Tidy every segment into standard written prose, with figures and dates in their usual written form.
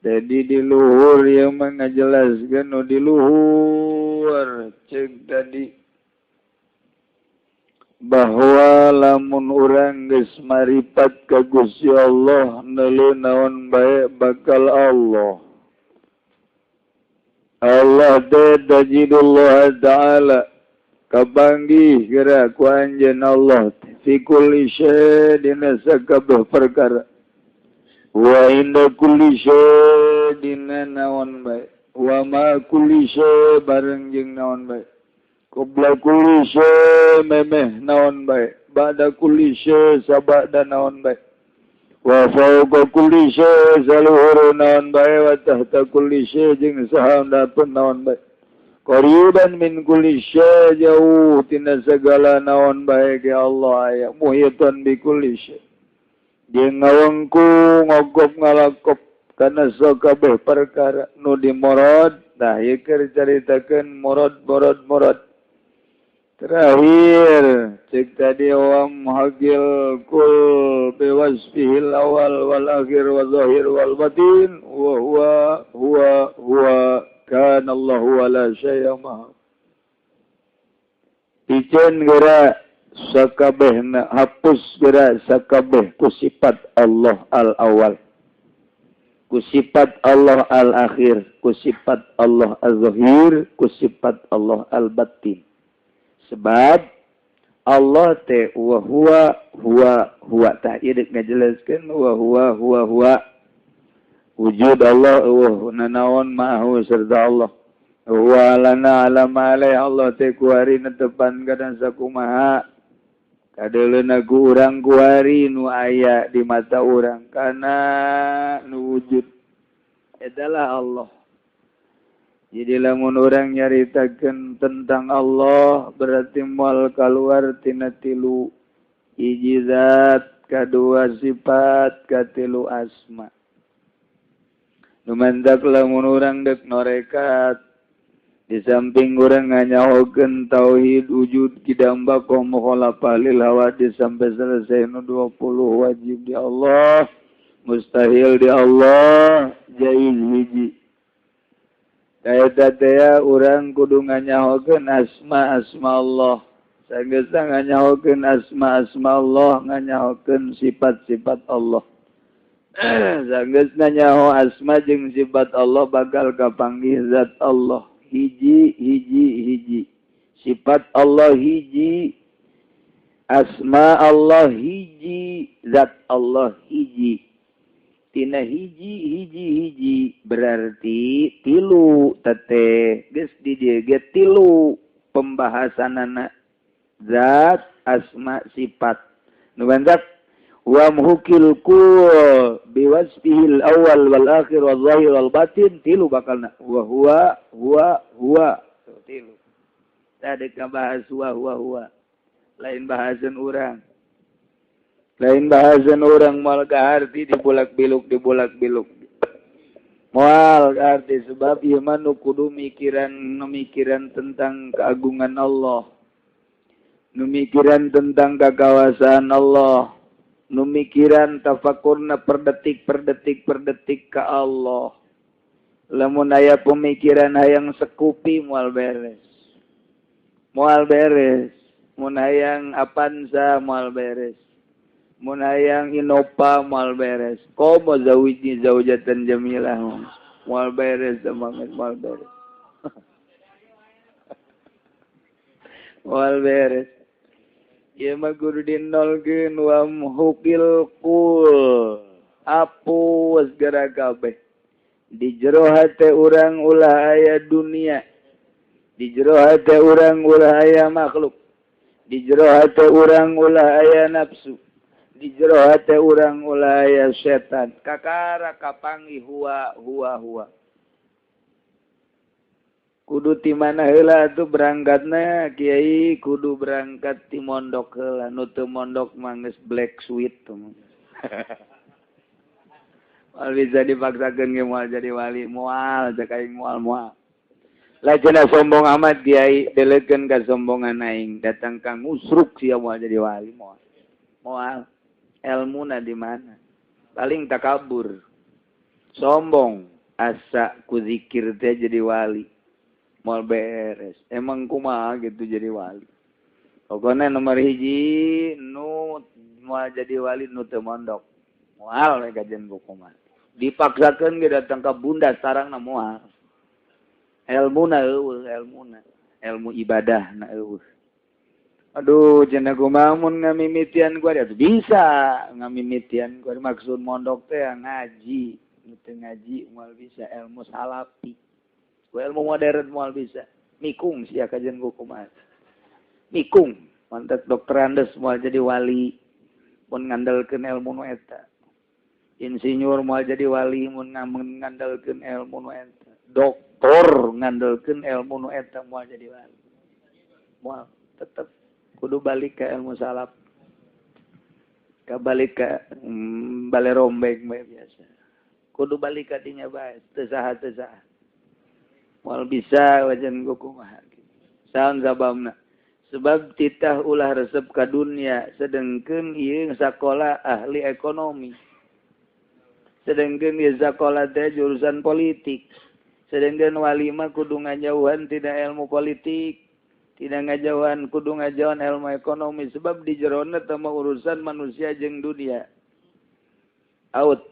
Jadi di luhur yang mengajelaskan nu di luhur cek tadi bahwa lamun urang geus maripat ka Gusti Allah neuleuh naon bae bakal Allah. Allah teh tajidullah ta'ala kapanggih geura ku anjeun Allah fi kulli syai' dina sakabeh perkara. Wa inda kulli syai' dina naon bae, wa ma kulli syai' bareng jeung naon bae, qabla kulli syai' memeh naon bae, ba'da kulli syai' sabada naon bae, wa fawqa kulli syai' saluhur naon bae, wa tahta kulli syai' jeung sahandapeun naon bae, qariban min kulli syai' jauh tina sagala naon bae ge Allah aya, muhitan bi kulli syai' jeung ngawengku ngogop ngalakop kana sakabeh perkara nu dimorod. Tah ieu keur caritakeun murad murad murad. Terakhir cek tadi wa muhagil kul biwasfihil awal wal akhir wal zahir wal batin wa huwa huwa huwa kana Allahu wala syai'a ma. Piceun geura sakabehna, hapus geura sakabeh ku sifat Allah al-awwal, ku sifat Allah al-akhir, ku sifat Allah al-zahir, ku sifat Allah al-batin. Sebab Allah teh wa huwa huwa huwa. Tah ieu deuk ngajelaskeun wa huwa huwa huwa. Wujud Allah wa nanaon ma'ahu serta Allah. Wa lana ala ma alai Allah teh kuari netepan kana sakumaha. Kadeuleuna ku urang kuari nu aya di mata urang kana nu wujud. Adalah Allah. Jadi lamun urang nyaritakeun tentang Allah berarti moal kaluar tina tilu hiji zat, kadua sifat, katilu asma. Nu mantak lamun urang deuk norekat di samping urang nganyahokeun tauhid wujud kidam baqa mukhalafah lil hawadis sampai selesai nu 20 wajib di Allah, mustahil di Allah, jaiz hiji. Kaeta teh urang kudu nganyahokeun asma-asma Allah. Sanggeusna nganyahokeun asma-asma Allah, nganyahokeun sifat-sifat Allah. Sanggeusna nyaho asma jeung sifat Allah bakal kapanggih zat Allah. Hiji hiji hiji. Sifat Allah hiji, asma Allah hiji, zat Allah hiji. Tina hiji hiji hiji berarti tilu tete geus di dieu ge tilu pembahasanana zat, asma, sifat. Nu bantak wa muhkil kul biwasfihil awal wal akhir wal zahir wal batin tilu bakalna wa huwa huwa huwa tilu. Tadi bahas wa huwa huwa lain bahasan urang. Lain bahasan orang moal kaharti dibulak-biluk dibulak-biluk. Moal kaharti sebab ieu mah nu kudu mikiran nu mikiran tentang keagungan Allah. Nu mikiran tentang kekawasaan Allah. Nu mikiran tafakurna per detik per detik per detik ka Allah. Lamun aya pemikiran hayang sekupi moal beres. Moal beres. Mun hayang Avanza moal beres. Mun hayang Innova moal beres. Komo zawijni zaujatan jamilah moal beres semangat moal beres. Moal beres. Ieu mah kudu dinolkeun wa muhukil qul. Hapus geura kabeh. Di jero hate urang ulah aya dunia. Di jero hate urang ulah aya makhluk. Di jero hate urang ulah aya nafsu. Di jero hate urang ulah aya setan. Kakara kapanggih huwa huwa huwa. Kudu ti mana heula atuh berangkatna kiai kudu berangkat ti mondok heula. Nu teu mondok mah geus black sweet tuh. Moal bisa dipaksakeun ge moal jadi wali, moal cek aing moal moal. Lah cenah sombong amat kiai delekeun ka sombongan aing datang ka ngusruk sia moal jadi wali moal. Moal elmuna di mana? Paling takabur. Sombong. Asa ku zikir teh jadi wali. Moal beres. Emang kumaha gitu jadi wali. Pokoknya nomor hiji nu moal jadi wali nu teu mondok. Moal we kajian buku mah. Dipaksakeun ge datang ka bunda sarangna moal. Elmuna eueuh, elmuna. Ilmu ibadah na eueuh. Aduh, cenah kumaha mun ngamimitian gua atuh bisa ngamimitian gua maksud mondok teh ngaji. Nu teu ngaji moal bisa ilmu salafi. Ku ilmu modern moal bisa. Mikung sia kajian buku mah. Mikung, mantak dokter Andes moal jadi wali mun ngandalkeun ilmu nu eta. Insinyur moal jadi wali mun ngandalkeun ilmu nu eta. Doktor ngandalkeun ilmu nu eta moal jadi wali. Moal tetep kudu balik ke ilmu salaf. Ka balik ka bale rombeng bae biasa. Kudu balik ka dinya bae, teu saha teu saha. Moal bisa wajan kumaha. Saon sababna? Sebab titah ulah resep ka dunia, sedengkeun ieu sakola ahli ekonomi. Sedengkeun ieu sakola teh jurusan politik. Sedengkeun wali mah kudu ngajauhan tidak ilmu politik, tidak ngajauhan kudu ngajauhan ilmu ekonomi sebab di jerona teh mah urusan manusia jeung dunia. Out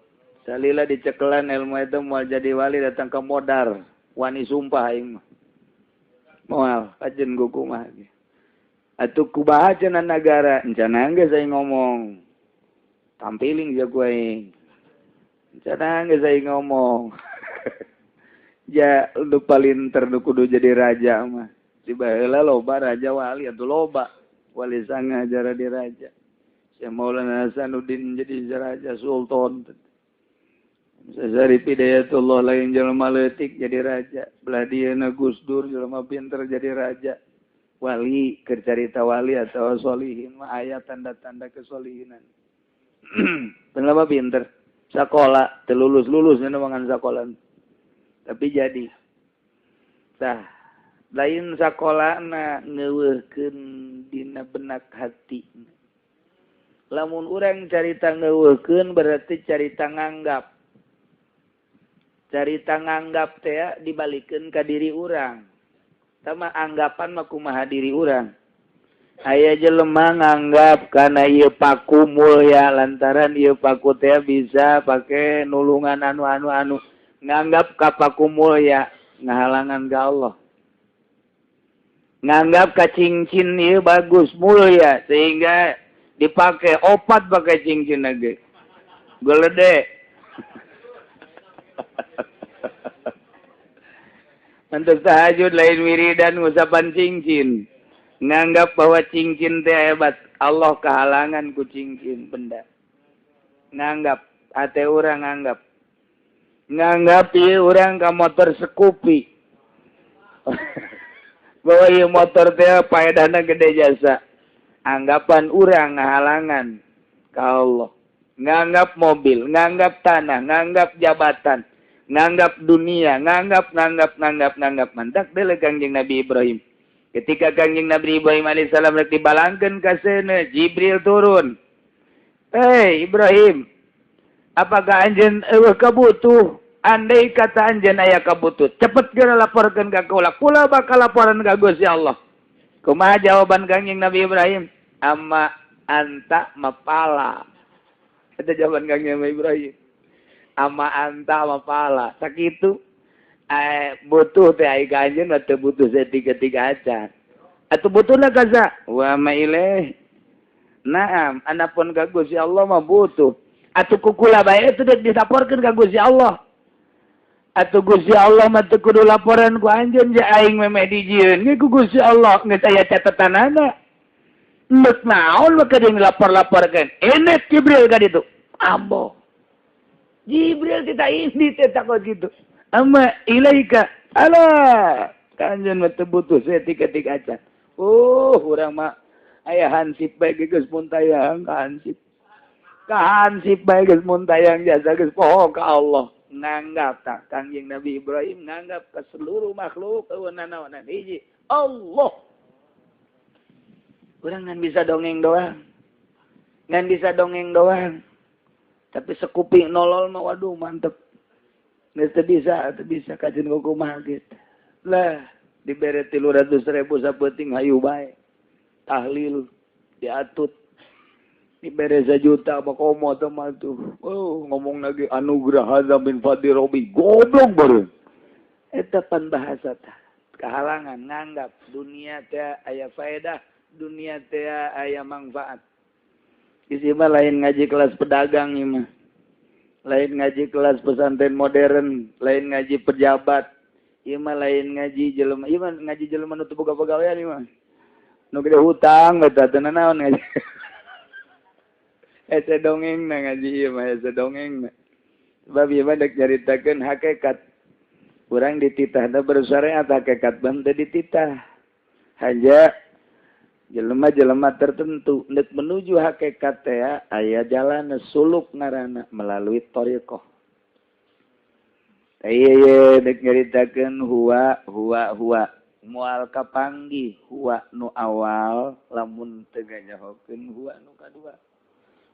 salila dicekelan ilmu itu moal jadi wali datang ke modar, wani sumpah aing mah. Moal kajen kumaha ge. Atuh kumaha cenah nagara, encana geus aing ngomong. Tampiling ja ku aing. Encana geus aing ngomong. Ja lu palinter nu kudu jadi raja mah. Di baheula loba raja wali atuh loba. Wali sanga jara di raja. Syekh Maulana Hasanuddin jadi raja sultan. Syarif Hidayatullah lain jelema leutik jadi raja. Belah dieuna Gus Dur jelema pinter jadi raja. Wali keur carita wali atau solihin mah aya tanda-tanda kesolihinan. Kenapa pinter? Sakola teu lulus-lulus mangan sakola. Tapi jadi. Tah, lain sakolana ngeuweuhkeun dina benak hati. Lamun urang carita ngeuweuhkeun berarti carita nganggap. Carita nganggap teh dibalikeun ka diri urang. Tama anggapan mah kumaha diri urang. Aya jelema nganggap kana ieu paku mulya lantaran ieu paku teh bisa pake nulungan anu-anu anu. Nganggap ka paku mulya ngahalangan ka Allah. Nganggap ka cincin ieu bagus mulya sehingga dipake opat pakai cincin lagi. Gelede. Untuk tahajud lain wiridan ngusapan cincin. Nganggap bahwa cincin teh hebat. Allah kehalangan ku cincin benda. Nganggap hate urang nganggap. Nganggap ieu urang ka motor Scoopy. Bahwa ieu motor teh paedahna gede jasa. Anggapan urang ngahalangan ka Allah. Nganggap mobil, nganggap tanah, nganggap jabatan, nganggap dunia, nganggap nganggap nganggap nganggap. Mantak deuleu Kangjeng Nabi Ibrahim. Ketika Kangjeng Nabi Ibrahim alaihissalam rek dibalangkeun ka seuneu, Jibril turun. "Hei Ibrahim, apakah anjeun eueuh kabutuh? Andai kata anjeun aya kabutuh, cepet geura laporkeun ka kaula. Kula bakal laporan ka Gusti Allah." Kumaha jawaban Kangjeng Nabi Ibrahim? Amma anta mapala. Eta jawaban Kangjeng Nabi Ibrahim. Ama anta mapala. Sakitu butuh teh ai ka anjeun mah teu butuh tiga-tiga acan. Atuh butuhna kaza wa ma ilaih. Naam, anapun ka Gusti Allah mah butuh. Atuh kukula bae itu dek dilaporkeun ka Gusti Allah. Atuh Gusti Allah mah teu kudu laporan ku anjeun ja aing memeh dijieun ge ku Gusti Allah geus aya catetanana. Endek naon mah kudu dilapor-laporkeun. Enek Jibril ka ditu. Ambo. Jibril tita ini teh takut gitu. Amma ilaika ala ka anjeun mah teu butuh saeutik-eutik acan. Oh, urang mah aya hansip bae geus muntayang ka hansip. Ka hansip bae geus muntayang jasa geus poho ka Allah. Nganggap tak Kangjeng Nabi Ibrahim nganggap ke seluruh makhluk eueuh nanaonan hiji Allah. Urang ngan bisa dongeng doang. Ngan bisa dongeng doang. Tapi sekuping nolol mah waduh mantep. Geus teu bisa, teu bisa kajeun kumaha gitu. Lah, dibere 300.000 sapeuting hayu bae. Tahlil diatut. Dibere 1 juta apa komo teh mah tuh. Oh, ngomong lagi anugerah hadza min fadli rabbi. Goblok baru. Eta pan bahasa tah. Kehalangan nganggap dunia teh aya faedah, dunia teh aya manfaat. Isi mah lain ngaji kelas pedagang ieu mah. Lain ngaji kelas pesantren modern, lain ngaji pejabat. Ieu mah lain ngaji jelema, ieu mah ngaji jelema nu teu boga pagawean ieu mah. Nu gede hutang eta teu naon ngaji. Hese dongeng na ngaji ieu mah, hese dongeng na. Sebab ieu mah dek nyaritakeun hakikat. Urang dititahna bersyariat, hakikat mah teu dititah. Hanya jelema-jelema tertentu nek menuju hakikat teh aya jalan suluk ngaranna melalui thariqah. Ieu dek nyaritakeun huwa huwa huwa moal kapanggih huwa nu awal lamun teu nganyahokeun huwa nu kadua.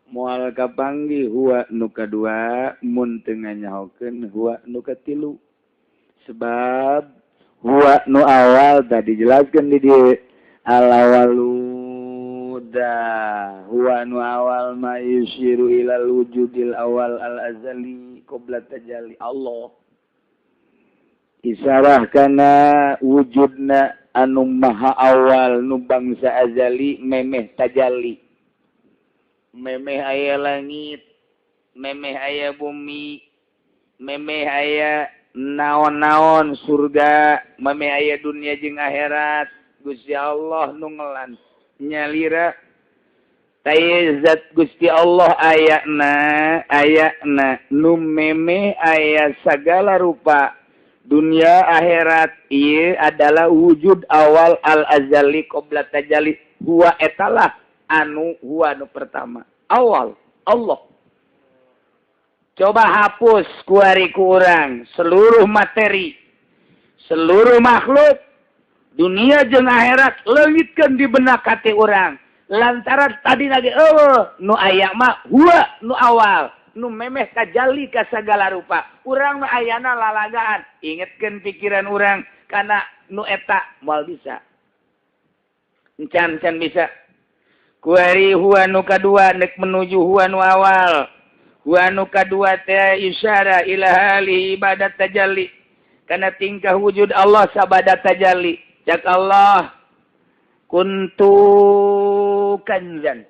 Moal kapanggih huwa nu kadua mun teu nganyahokeun huwa nu katilu. Sebab huwa nu awal tadi dijelaskeun di dieu al-awalu da huwa nu awal ma yusyiru ilal wujudil awal al azali qabla tajalli Allah. Isarah kana wujudna anu maha awal nu bangsa azali memeh tajalli. Memeh aya langit, memeh aya bumi, memeh aya naon-naon surga, memeh aya dunia jeung akhirat. Gusti Allah nu ngelan nyalira taya zat Gusti Allah ayana ayana nu memeh aya sagala rupa dunia akhirat. Ieu adalah wujud awal al azali qabla tajalli. Huwa etalah anu huwa nu pertama awal Allah. Coba hapus kuari ku urang seluruh materi, seluruh makhluk dunia jeung akhirat, leungitkeun di benak hati urang lantaran tadi lagi eueuh nu aya mah huwa nu awal nu memeh tajalli ka sagala rupa. Urang mah ayana lalagaan. Ingetkeun pikiran urang kana nu eta moal bisa, encan can bisa. Kuari huwa nu kadua nek menuju huwa nu awal. Huwa nu kadua teh isyara ila hali ibadat tajalli, kana tingkah wujud Allah sabada tajalli. Cak Allah, kuntu kanzan,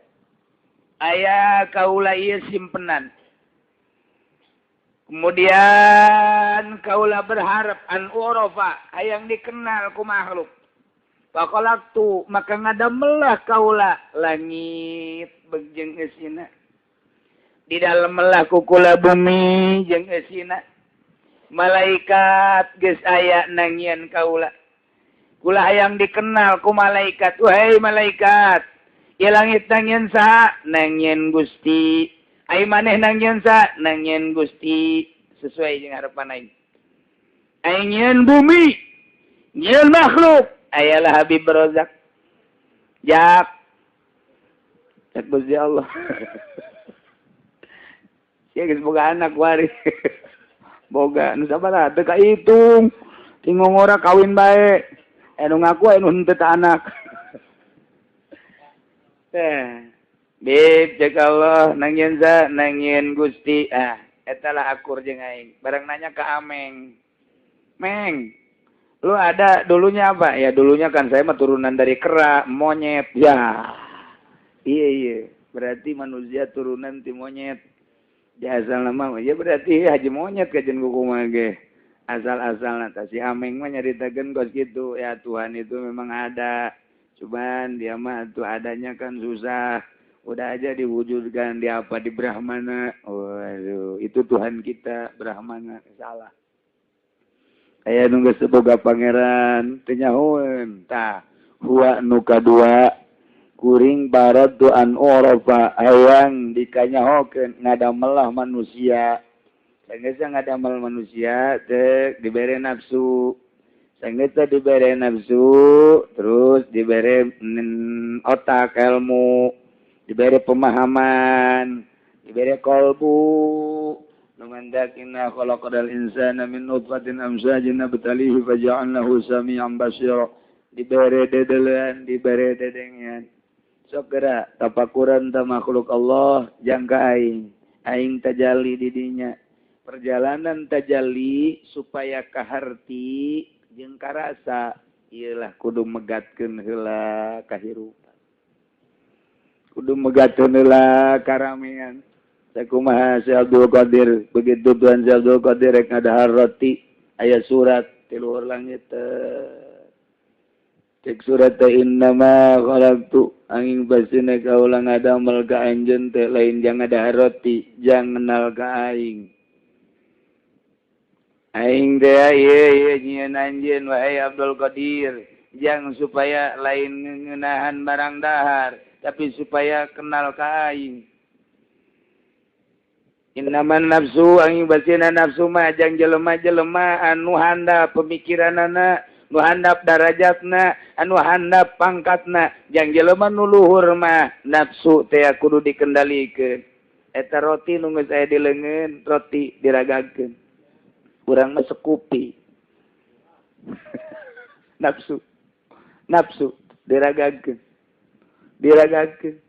aya kaula ieu simpenan. Kemudian kaula berharap an urafa, hayang dikenal ku makhluk. Faqalaqtu, maka ngadamelah kaula langit jeung eusina, di dalam melah kukula bumi jeung eusina. Malaikat geus aya nangieun kaula. Kula hayang dikenal ku malaikat. Wahai malaikat, ya langit nangieun saha? Nangieun Gusti. Ai maneh nangieun saha? Nangieun Gusti. Sesuai jeung harapan aing. Aing nyieun bumi, nyieun makhluk. Ayalah Habib Rozak. Jak. Cak Gusti Allah. Sia geus boga anak wari. Boga nu sabaraha teu kahitung. Tingong ora kawin bae. Anu ngaku anu henteu ta anak. Teh. Bib cek Allah nangieun sa nangieun Gusti. Ah, eta lah akur jeung aing. Barang nanya ke Ameng. Meng, lu ada dulunya apa? Ya dulunya kan saya mah turunan dari kera, monyet. Ya. Iya iya, berarti manusia turunan ti monyet. Ya asal nama ya berarti haji monyet kajen kumaha ge. Asal-asalna tah si Ameng mah nyaritakeun kos kitu, ya Tuhan itu memang ada. Cuman dia mah tuh adanya kan susah. Udah aja diwujudkan di apa, di Brahmana. Waduh, itu Tuhan kita Brahmana salah. Aya nu geus boga pangeran teu nyahoeun. Tah, huwa nu kadua kuring baradu an urafa, hayang dikanyahokeun ngadamelah manusia. Sanggeus ngadamel manusia teh dibere nafsu. Sanggeus dibere nafsu, terus dibere otak ilmu, dibere pemahaman, dibere kolbu. Numandak inna khalaqnal insana min nutfatin amsajin nabtalihi faja'alnahu sami'an basira. Dibere dedelean, dibere dedengean. Sok geura tapakuran ta makhluk Allah jangka aing. Aing tajalli di dinya. Perjalanan tajalli supaya kaharti jeung karasa ieulah kudu megatkeun heula kahirupan. Kudu megatkeun heula karamean. Sakumaha Syekh Abdul Qadir, begitu Tuhan Syekh Abdul Qadir rek ngadahar roti, aya surat ti luhur langit. Cek surat teh innama khalaqtu angin basina kaula ngadamel ka anjeun teh lain jang ngadahar roti, jang ngenal ka aing. Aing teh ieu ieu nyieun anjeun wahai Abdul Qadir, jang supaya lain ngeunahan barang dahar, tapi supaya kenal ka aing. Innaman nafsu angin basina nafsu mah jang jelema-jelema anu handap pemikiranana, nu handap darajatna, anu handap pangkatna, jang jelema nu luhur mah nafsu teh kudu dikendalikeun. Eta roti nu geus aya di leungeun, roti diragagkeun. Urang mah sekupi. Nafsu. Nafsu diragagkeun. Diragagkeun.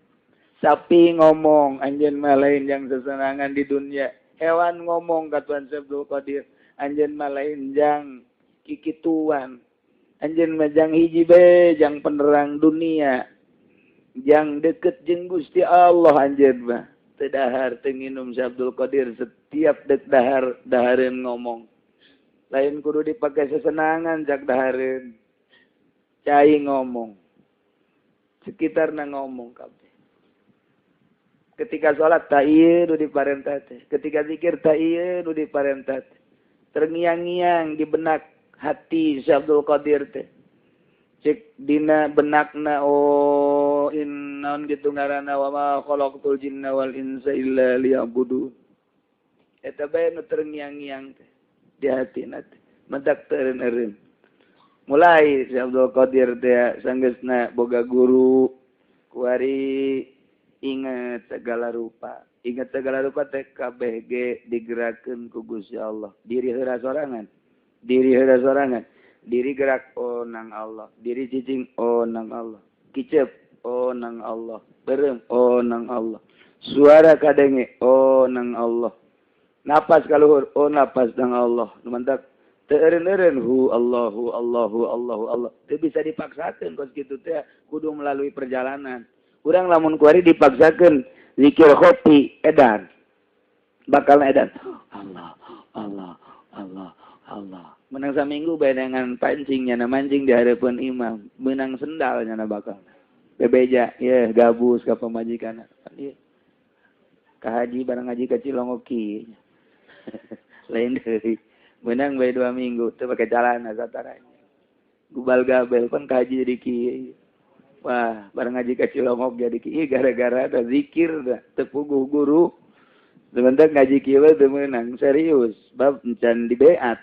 Sapi ngomong anjeun mah lain jang sesenangan di dunia. Hewan ngomong ka Tuhan Syekh Abdul Qadir, anjeun mah lain jang kikituan. Anjeun mah jang hiji bae jang penerang dunia. Jang deket jeung Gusti Allah anjeun mah. Teu dahar teu nginum Syekh Abdul Qadir setiap dek dahar dahareun ngomong. Lain kudu dipake sesenangan jak dahareun. Cai ngomong. Sekitarna ngomong kabeh. Ketika sholat tak ieu nu diparentah teh. Ketika zikir tak ieu nu diparentah teh. Terngiang-ngiang di benak hati Syekh Abdul Qadir teh. Cek dina benakna oh innaon kitu ngaranna wa ma khalaqtul jinna wal insa illa liya'budun. Eta bae nu terngiang-ngiang teh di hatina teh. Mentak teureun-eureun. Mulai Syekh Abdul Qadir teh sanggeusna boga guru kuari ingat segala rupa. Ingat segala rupa teh KBG digerakkeun ku Gusti Allah. Diri heura sorangan. Diri heura sorangan. Diri gerak oh nang Allah. Diri cicing oh nang Allah. Kicep oh nang Allah. Beureum oh nang Allah. Suara kadenge oh nang Allah. Napas kaluhur oh napas nang Allah. Nu mantak teu eureun-eureun hu Allahu Allahu Allahu Allah. Teu bisa dipaksakeun kos kitu teh kudu melalui perjalanan. Urang lamun kuari dipaksakeun zikir kopi edan. Bakal edan. Allah, Allah, Allah, Allah. Menang saminggu bae dengan pancing nyana mancing di hareupeun imam, menang sendal nyana bakal. Bebeja, ye gabus ka pamajikan. Ieu. Ka haji barang haji ka Cilongok kieu. Lain deui. Menang bae 2 minggu teu pake calana sataranya. Gubal gabel pan ka haji jadi kieu. Wah, barang ngaji ka Cilongok jadi kieu gara-gara ada zikir dah teu puguh guru. Sebentar ngaji kieu teu meunang serius, bab encan dibeat.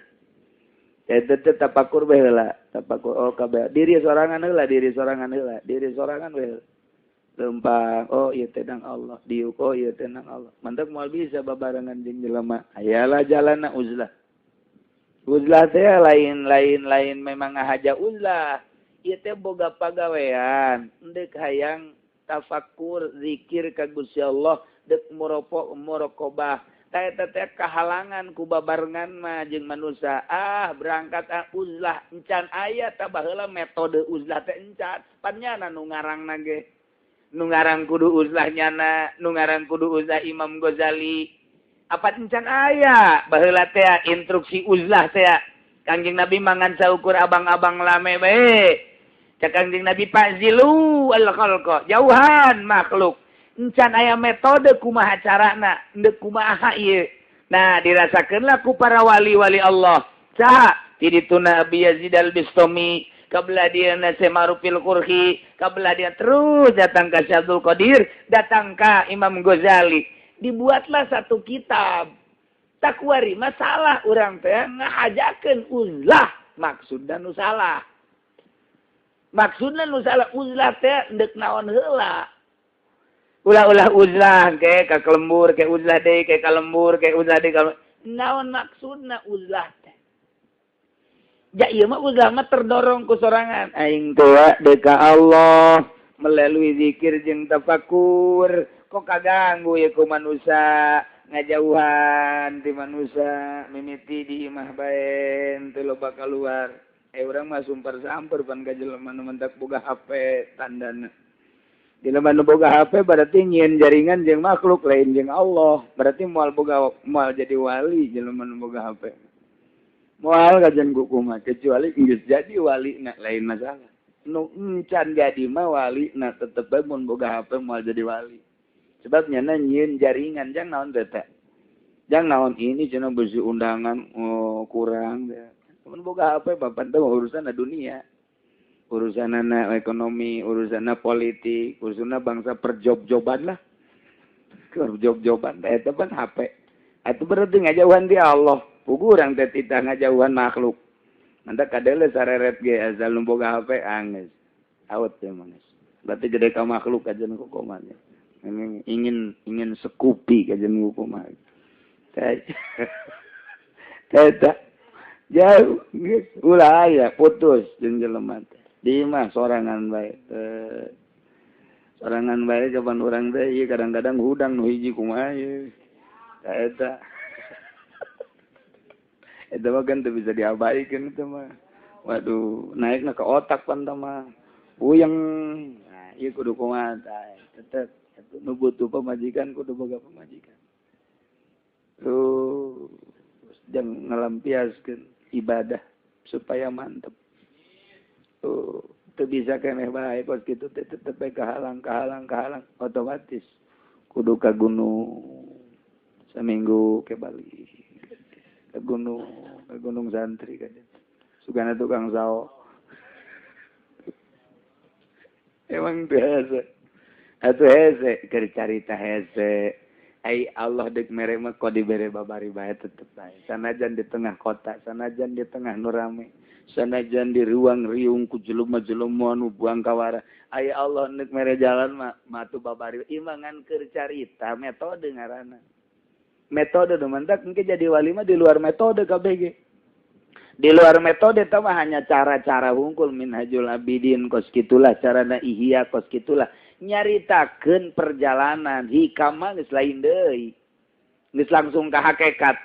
Eta teh tapakur bae heula, tapakur oh kabeh. Diri sorangan heula, diri sorangan heula, diri sorangan bae. Lempang, oh ieu teh nang Allah, diuk oh ieu teh nang Allah. Mantak moal bisa babarengan jeung jelema. Ayalah jalanna uzlah. Uzlah teh lain-lain memang ngahaja uzlah. Ieu teh boga pagawean, endek hayang tafakur zikir ka Gusti Allah, dek muraqabah. Ta eta teh kahalangan ku babarengan mah jeung manusia. Ah, berangkat ah uzlah encan aya tah baheula metode uzlah teh encan. Pan nyana nu ngarangna ge. Nu ngarang kudu uzlah nyana, nu ngarang kudu uzlah Imam Ghazali. Apa encan aya baheula teh instruksi uzlah teh. Kangjeng Nabi mangan saukur abang-abang lame bae. Cak Kangjeng Nabi fazilu al-khalqa, jauhan makhluk. Encan aya metode kumaha carana, endek kumaha ieu. Nah, dirasakeunlah ku para wali-wali Allah. Saha? Ti dituna Abi Yazid Al-Bistami, kabelah dia Semarufil Qurhi, kabelah dia terus datang ka Syekh Abdul Qadir, datang ka Imam Ghazali. Dibuatlah satu kitab. Takwari masalah urang teh ngahajakeun uzlah, maksudna nu salah. Maksudna nu salah uzlah teh endek naon heula. Ulah-ulah uzlah ke ka kelembur ke uzlah deui ke ka lembur ke uzlah deui ka naon maksudna uzlah teh? Ja ieu mah uzlah mah terdorong ku sorangan aing teh deuk ka Allah melalui zikir jeung tafakur kok kaganggu ye ku manusia ngajauhan ti manusia mimiti di imah bae teu loba kaluar urang mah sumpar-samper pan ka jelema nu mentak boga HP tandana. Jelema nu boga HP berarti nyieun jaringan jeung makhluk lain jeung Allah. Berarti moal boga moal jadi wali jelema nu boga HP. Moal kajian kumaha kecuali geus jadi wali na lain masalah. Nu encan jadi mah wali na tetep bae mun boga HP moal jadi wali. Sebab nyana nyieun jaringan jang naon teh teh. Jang naon ini cenah beusi undangan oh, kurang teh. Mun boga HP bapan teh urusan dunia. Urusanana ekonomi, urusanana politik, urusanana bangsa perjob-joban lah. Perjob-joban eta pan HP. Atuh berarti ngajauhan di Allah. Pugu urang teh titah ngajauhan makhluk. Mantap kadele sareret ge asal nu boga HP anggeus. Awet teh manis. Berarti gede ka makhluk kajen kumaha. Ingin ingin sekupi kajen kumaha. Teh. Teh jauh geus ulah aya putus jeung jelema teh. Di mah sorangan bae teh. Sorangan bae kapan urang teh ieu kadang-kadang hudang nu hiji kumaha ieu. Tah eta. Eta mah kan teu bisa diabaikeun eta mah. Waduh, naikna ke otak pan tah mah. Puyeng. Nah, ieu kudu kumaha tah. Tetep nu butuh pamajikan kudu boga pamajikan. Terus jang ngalampiaskeun ibadah supaya mantep. Tuh, teu bisa keneh bae kos kitu teh tetep bae kahalang kahalang kahalang otomatis kudu ka gunung saminggu ke Bali ke gunung santri kan sugana tukang sao emang teu hese atuh hese keur carita hese ai Allah deuk mere mah kok dibere babari bae tetep bae sanajan di tengah kota sanajan di tengah nu rame sanajan di ruang riung ku jelema-jelema nu buang kawara ai Allah neuk mere jalan mah matu babari imangan keur carita metode ngaranna metode nu mantak engke jadi wali mah di luar metode kabeh ge di luar metode tah mah hanya cara-cara hungkul minhajul abidin kos kitulah carana ihya kos kitulah nyaritakeun perjalanan hikam mah geus lain deui geus langsung ka hakikat.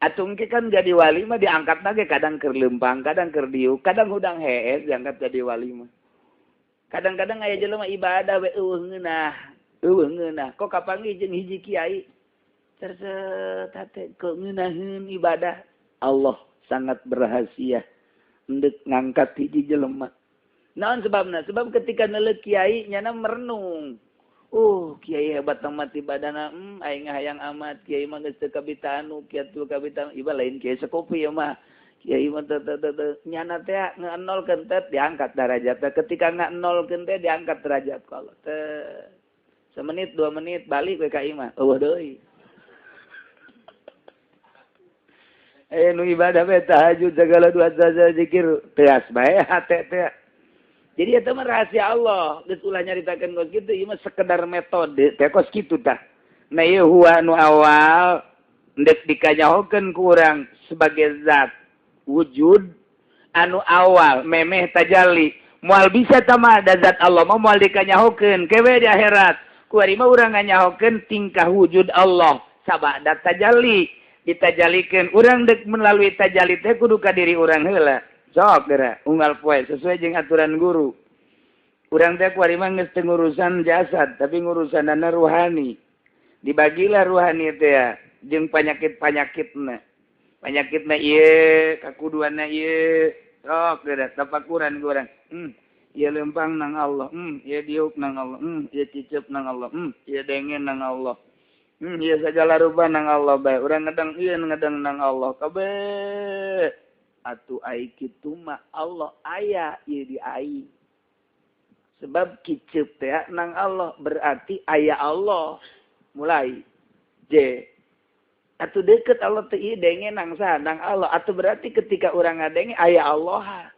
Atuh engke kan jadi wali mah diangkat lagi kadang keur leumpang, kadang keur diuk, kadang hudang hees diangkat jadi wali mah. Kadang-kadang aya jelema ibadah we eueuh ngeunah, eueuh ngeunah. Kok kapanggih jeung hiji kiai terset hate keungeunaheun ibadah. Allah sangat berrahasia endek ngangkat hiji jelema. Naon sebabna? Sebab ketika neuleuh kiai nyana merenung. Kiai hebat amat ibadahna, aing hayang amat, kiai mah geus teu kabitanu, kiai teu kabitanu, iba lain kiai sekopi ieu mah. Kiai mah teu nyana teh ngenolkeun teh diangkat derajatna, ketika ngenolkeun teh diangkat derajat ku Allah. Teh semenit 2 menit balik we ka imah, eueuh deui. Nu ibadah we tahajud segala dua saja zikir teas bae hate teh. Jadi eta mah rahasia Allah, geus ulah nyaritakeun kos kitu, ieu mah sekedar metode, teh kos kitu tah. Nah ieu huwa nu awal ndek dikanyahokeun ku urang sebagai zat wujud anu awal memeh tajalli. Moal bisa tah mah da zat Allah mah moal dikanyahokeun kewe di akhirat. Ku ari mah urang nganyahokeun tingkah wujud Allah sabada tajalli, ditajalikeun urang deuk melalui tajalli teh kudu ka diri urang heula. Sok geura unggal poe sesuai jeung aturan guru. Urang teh kuari mah geus teu ngurusan jasad tapi ngurusanana ruhani. Dibagilah ruhani teh ya jeung panyakit-panyakitna. Panyakitna ieu, kakuduanna ieu. Sok geura tapakuran ku urang. Ieu lempang nang Allah, ieu diuk nang Allah, ieu cicep nang Allah, ieu dengen nang Allah. Ieu sagala rupa nang Allah bae. Urang ngedeng ieu ngedeng nang Allah kabeh. Atuh ai kitu mah Allah aya ieu di ai. Sebab kiceup teh nang Allah berarti aya Allah. Mulai J. Atuh deket Allah teh ieu denge nang saha nang Allah. Atuh berarti ketika urang ngadenge aya Allah.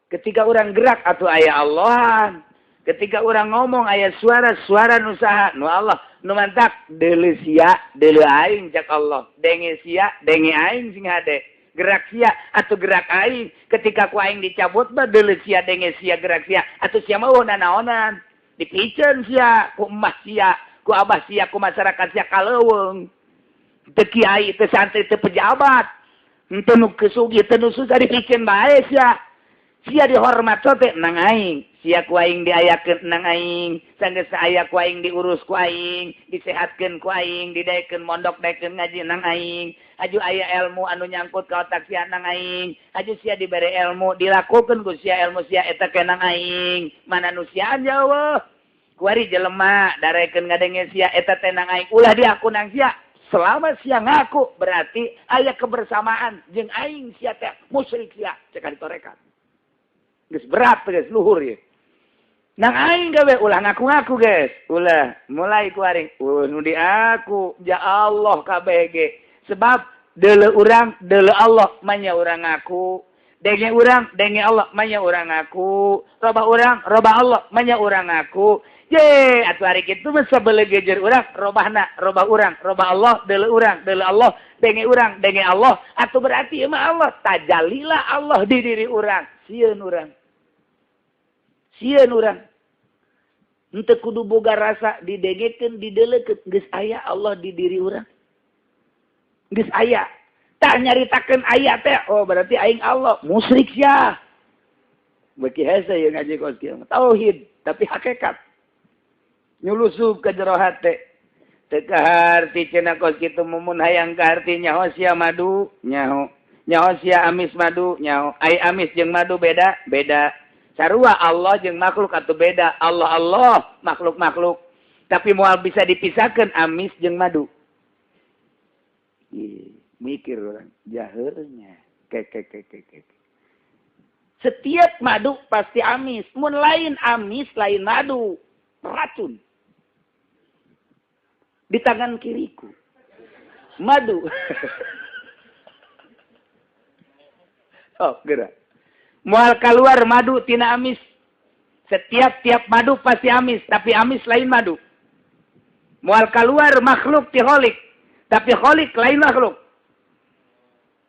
Ketika urang gerak atuh aya Allah. Ketika orang ngomong aya suara-suara nu saha? Nu Allah. Nu mantak deuleu sia, deuleu aing cak Allah. Denge sia, denge aing sing hade. Gerak sia atau gerak aing. Ketika ku aing dicabut mah deuleu sia, denge sia, gerak sia atau sia mah nanaonan. Dipiceun sia ku emah sia, ku abah sia, ku masyarakat sia kaleuweung. Teu kiai, teu santri, teu pejabat. Henteu nu kesugi, teu nu susah dipiceun bae sia. Sia dihormat teh nang aing. Sia ku aing diayakeun nang aing, sanggeus aya ku aing diurus ku aing, disehatkeun ku aing, didaekeun mondok, daekeun ngaji nang aing. Aju aya ilmu anu nyangkut ka otak sia nang aing, aju sia dibere ilmu, dilakukeun ku sia ilmu sia eta ke nang aing. Mana nu siaan jauh. Kuari jelema darekeun ngadenge sia eta teh nang aing, ulah diaku nang sia. Selama sia ngaku berarti aya kebersamaan jeung aing sia teh musyrik sia cek ditorekat. Geus berat geus luhur ye. Nang aing gawe ulah ngaku-ngaku guys. Ulah mulai ku aring. Nu diaku ja Allah kabeh ge. Sebab deuleu urang deuleu Allah manya urang ngaku. Denge urang denge Allah manya urang ngaku. Robah urang robah Allah manya urang ngaku. Ye atuh ari kitu mah sabelegejer urang robahna robah urang robah Allah deuleu urang deuleu Allah denge urang denge Allah atuh berarti ieu mah Allah tajalilah Allah di diri urang. Sieun urang. Sieun urang. Henteu kudu boga rasa didengekeun dideulekeun geus aya Allah di diri urang. Geus aya. Tah nyaritakeun aya teh oh berarti aing Allah musyrik sia. Beuki hese ieu ngaji kos kieu. Tauhid tapi hakikat. Nyulusup ka jero hate. Teu kaharti cenah kos kitu mumun hayang kaharti nyaho sia madu nyaho. Nyaho sia amis madu nyaho. Ai amis jeung madu beda beda. Sarua Allah jeung makhluk atau beda. Allah Allah makhluk makhluk. Tapi moal bisa dipisahkan amis jeung madu. Ih, mikir orang jaheurnya. Ke ke ke ke ke. Setiap madu pasti amis. Mun lain amis lain madu. Racun. Di tangan kiriku. Madu. Oh, gerak. Moal keluar madu tina amis. Setiap tiap madu pasti amis, tapi amis lain madu. Moal keluar makhluk ti kholik, tapi kholik lain makhluk.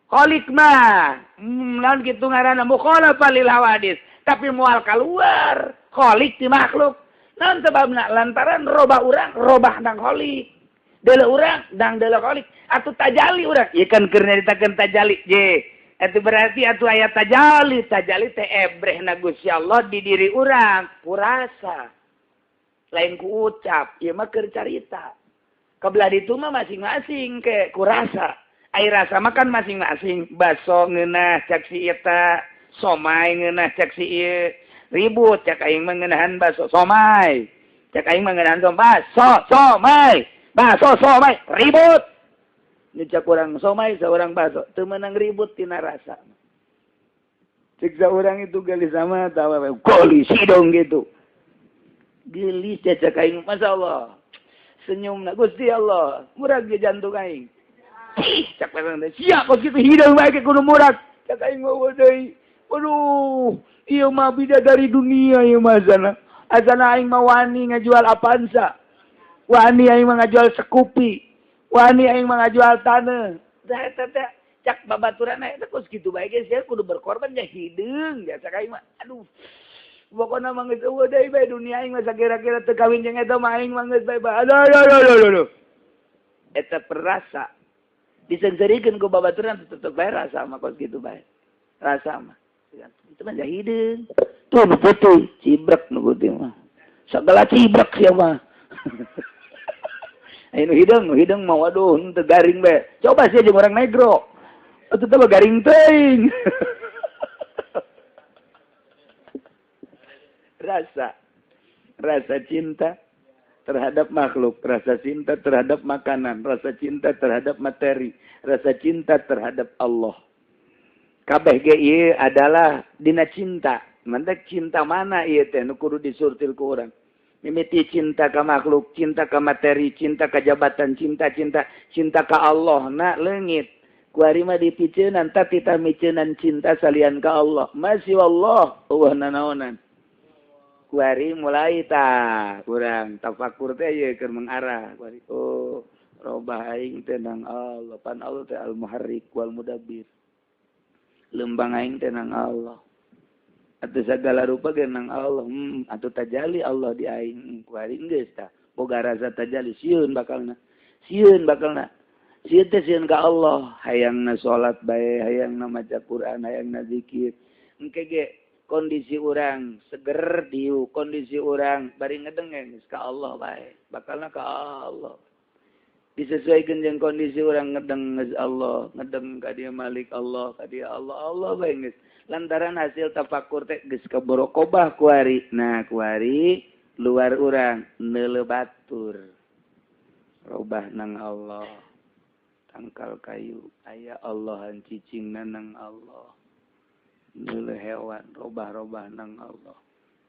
Kholik mah naon kitu ngaranna mukhalafah lil hawadis, tapi moal keluar kholik ti makhluk. Naon sebabna? Lantaran robah urang robah nang kholik. Deuleu urang dang deuleu kholik atuh tajali urang. Ieu kan keur nyaritakeun tajali je. Itu berarti atuh aya tajali, tajali teh ebrehna Gusti Allah di diri urang, kurasa. Lain ku ucap, ieu mah keur carita. Kebelah ditu mah masing-masing ke kurasa. Ai rasa mah kan masing-masing, baso ngeunah cak si eta, somai ngeunah cak si ieu, ribut cak aing mah ngeunahan baso somai. Cak aing mah ngeunahan baso somai, baso somai, ribut. Nyecak orang somai seorang baso teu meunang ribut tina rasa. Cek saurang itu gelis sama tawa gelis hidung gitu. Gelis cecak aing masyaallah. Senyumna Gusti Allah, murag ge jantung aing. Ih, cak urang teh sia kos kitu hidung bae ke kudu murag. Cak aing mah deui. Waduh, ieu mah bidadari dunia ieu mah azana. Azana aing mah wani ngajual Avanza. Wani aing mah ngajual Scoopy. Wani aing mah ngajual taneuh. Tah eta teh cak babaturan eta kos kitu bae ge sia kudu berkorban nya hideung biasa ka aing mah. Aduh. Pokona mah geus eueuh deui bae dunia aing mah sakira-kira teu kawin jeung eta mah aing mah geus bae bae. Aduh aduh aduh aduh. Eta perasa diseungseurikeun ku babaturan tetep bae rasa mah kos kitu bae. Rasa mah. Itu mah hideung. Tuh nu putih, cibrek nu putih mah. Sagala cibrek sia mah. Ayo nu hidung mah waduh henteu garing bae. Coba sih jeung orang negro. Atuh teh garing teuing. Rasa cinta terhadap makhluk, rasa cinta terhadap makanan, rasa cinta terhadap materi, rasa cinta terhadap Allah. Kabeh ge ieu adalah dina cinta. Mantak cinta mana ieu teh nu kudu disurtil ku urang. Mimiti cinta ka makhluk, cinta ka materi, cinta ka jabatan, cinta-cinta, cinta ka Allah na leungit. Kuari mah dipiceunan tah tita miceunan cinta salian ka Allah. Masih Allah eueuh nanaonan. Kuari mulai tah urang tafakur teh ieu keur mengarah kuari. Oh, robah aing teh nang Allah, pan Allah teh al-muharrik wal mudabbir. Lembang aing teh nang Allah. Atuh sagala rupa ge nang Allah. Atuh tajali Allah di aing kuari geus tah. Boga rasa tajali sieun bakalna. Sieun bakalna. Sieun teh sieun ka Allah, hayangna salat bae, hayangna maca Quran, hayangna zikir. Engke ge kondisi orang seger diu, kondisi orang bari ngedengeng geus ka Allah bae, bakalna ka Allah. Disesuaikan jeung kondisi orang ngedeng geus Allah, ngedeng ka dia Malik Allah, ka dia Allah, Allah bae geus. Lantaran hasil tafakur teh geus kaborokobah kuari. Nah, kuari luar urang neuleuh batur. Robah nang Allah. Tangkal kayu aya Allahan cicingna nang Allah. Neuleuh hewan robah-robah nang Allah,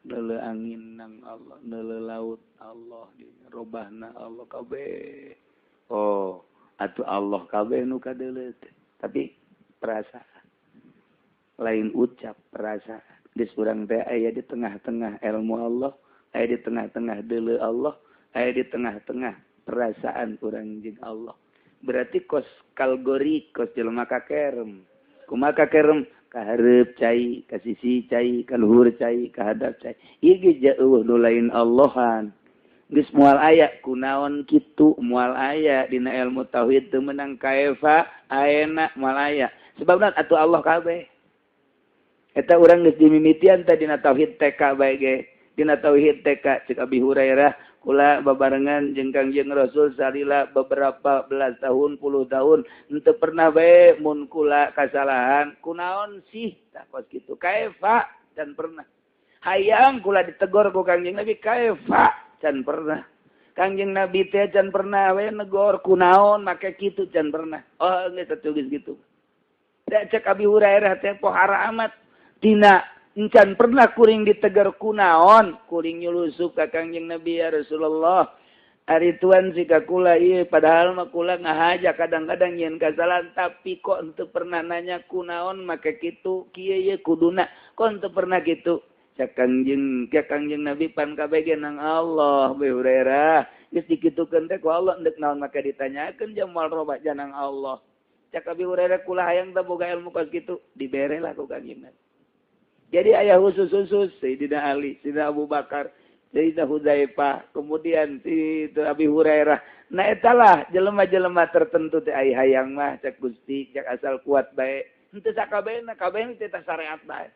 neuleuh angin nang Allah, neuleuh laut Allah, robahna Allah kabeh. Oh, atuh Allah kabeh nu kadeuleuh teh. Tapi perasaan lain ucap, perasaan. Geus urang teh aya di tengah-tengah ilmu Allah, aya di tengah-tengah deuleuh Allah, aya di tengah-tengah perasaan urang jeung Allah. Berarti kos kalgori, kos jelema kakerem. Kumaha kakerem? Kahareup cai, ka sisi cai, ka luhur cai, ka hadap cai. Ieu ge jauh nu lain Allahan. Geus moal aya kunaon kitu, moal aya dina ilmu tauhid teu meunang kaefa, aena moal aya. Sebabna atuh Allah kabeh. Eta urang geus dimimitian teh dina tauhid TK bae ge. Dina tauhid TK ceuk Abi Hurairah kula babarengan jeung Kangjeng Rasul salila beberapa belas tahun, puluh tahun henteu pernah bae mun kula kasalahan kunaon sih tah kos kitu kaefa can pernah. Hayang kula ditegor ku Kangjeng Nabi kaefa can pernah. Kangjeng Nabi teh can pernah we negor kunaon make kitu can pernah. Oh geus atuh geus kitu. Da cek Abi Hurairah teh pohara amat tina encan pernah kuring ditegar kunaon, kuring nyulusup ka Kangjeng Nabi ya Rasulullah. Ari tuan si ka kula ieu padahal mah kula ngahaja kadang-kadang nyeun kasalahan tapi kok henteu pernah nanya kunaon make kitu kieu ye kuduna kok henteu pernah kitu. Cak Kangjeng Nabi pan kabeh ge nang Allah Abi Hurairah. Geus dikitukeun teh ku Allah endek naon make ditanyakeun jam moal robah janang Allah. Cak Abi Hurairah kula hayang teh boga ilmu kos kitu dibere lah ku Kangjeng Nabi. Jadi ayah khusus-khusus Sayyidina Ali, Sayyidina Abu Bakar, Sayyidina Hudzaifah, kemudian si Abi Hurairah. Nah etalah jelema-jelema tertentu teh ai hayang mah cek Gusti, cek asal kuat bae. Henteu sakabehna, kabehna teh syariat bae.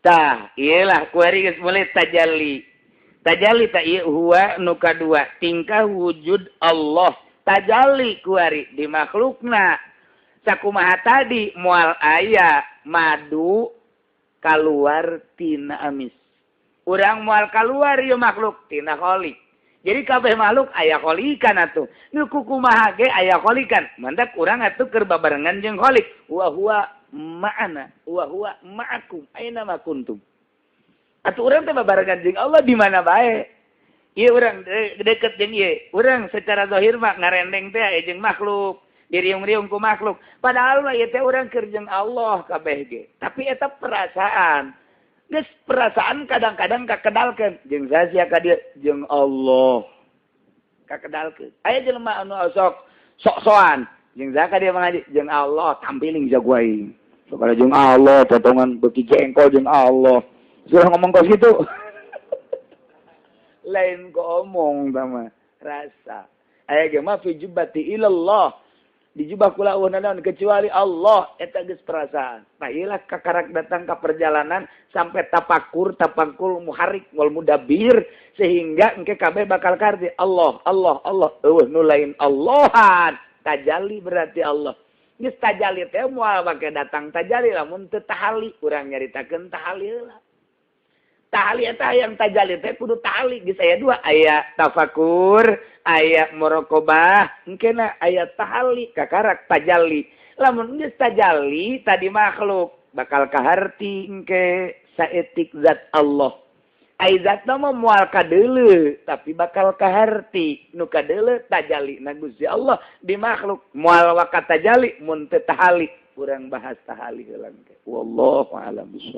Tah, iyalah kuari geus mulai tajalli. Tajalli tah ieu huwa nu kadua, tingkah wujud Allah. Tajalli kuari di makhlukna. Sakumaha tadi moal aya madu kaluar tina amis. Urang moal kaluar ieu makhluk tina kholiq. Jadi kabeh makhluk aya kholikan atuh. Nu kukumaha ge aya kholikan. Mantak urang atuh keur babarengan jeung kholiq. Wa huwa ma'ana wa huwa ma'akum aina ma kuntum. Atuh urang teh babarengan jeung Allah di mana bae. Ieu urang deket jeung ieu. Urang secara zahir mah ngarendeng teh aya jeung makhluk. Diriung-riung ku makhluk. Padahal mah ieu teh urang keur jeung Allah kabeh ge. Tapi eta perasaan. Geus perasaan kadang-kadang kakedalkeun. Jeung saha sia ka dieu? Jeung Allah. Kakedalkeun. Aya jelema anu sok sok-sokan. Jeung saha ka dieu mangaji? Jeung Allah tampiling jago aing. Sok ada jeung Allah, potongan beuki jengkol jeung Allah. Sudah ngomong kos kitu. Lain ku omong tah mah rasa. Aya ge mah fi jubbati ilallah. Di jubah kula eueuh naon kecuali Allah eta geus perasaan. Nah ieu lah kakarak datang ka perjalanan sampai tapakur tapangkul muharrik wal mudabbir sehingga engke kabeh bakal karti Allah Allah Allah eueuh nu lain Allahan. Tajalli berarti Allah. Geus tajalli teh moal make datang tajalli lamun teu tahali urang nyaritakeun tahali heula. Tahali eta yang tajalli teh kudu tahali geus aya dua, aya tafakur, aya muraqabah, engkena aya tahali kakarak tajalli. Lamun geus tajalli tadi makhluk bakal kaharti engke saetik zat Allah. Ai zatna mah moal kadeuleu tapi bakal kaharti nu kadeuleu tajalli na Gusti Allah di makhluk moal waka tajalli mun teu tahali. Urang bahas tahali heula engke. Wallahu a'lam bishawab.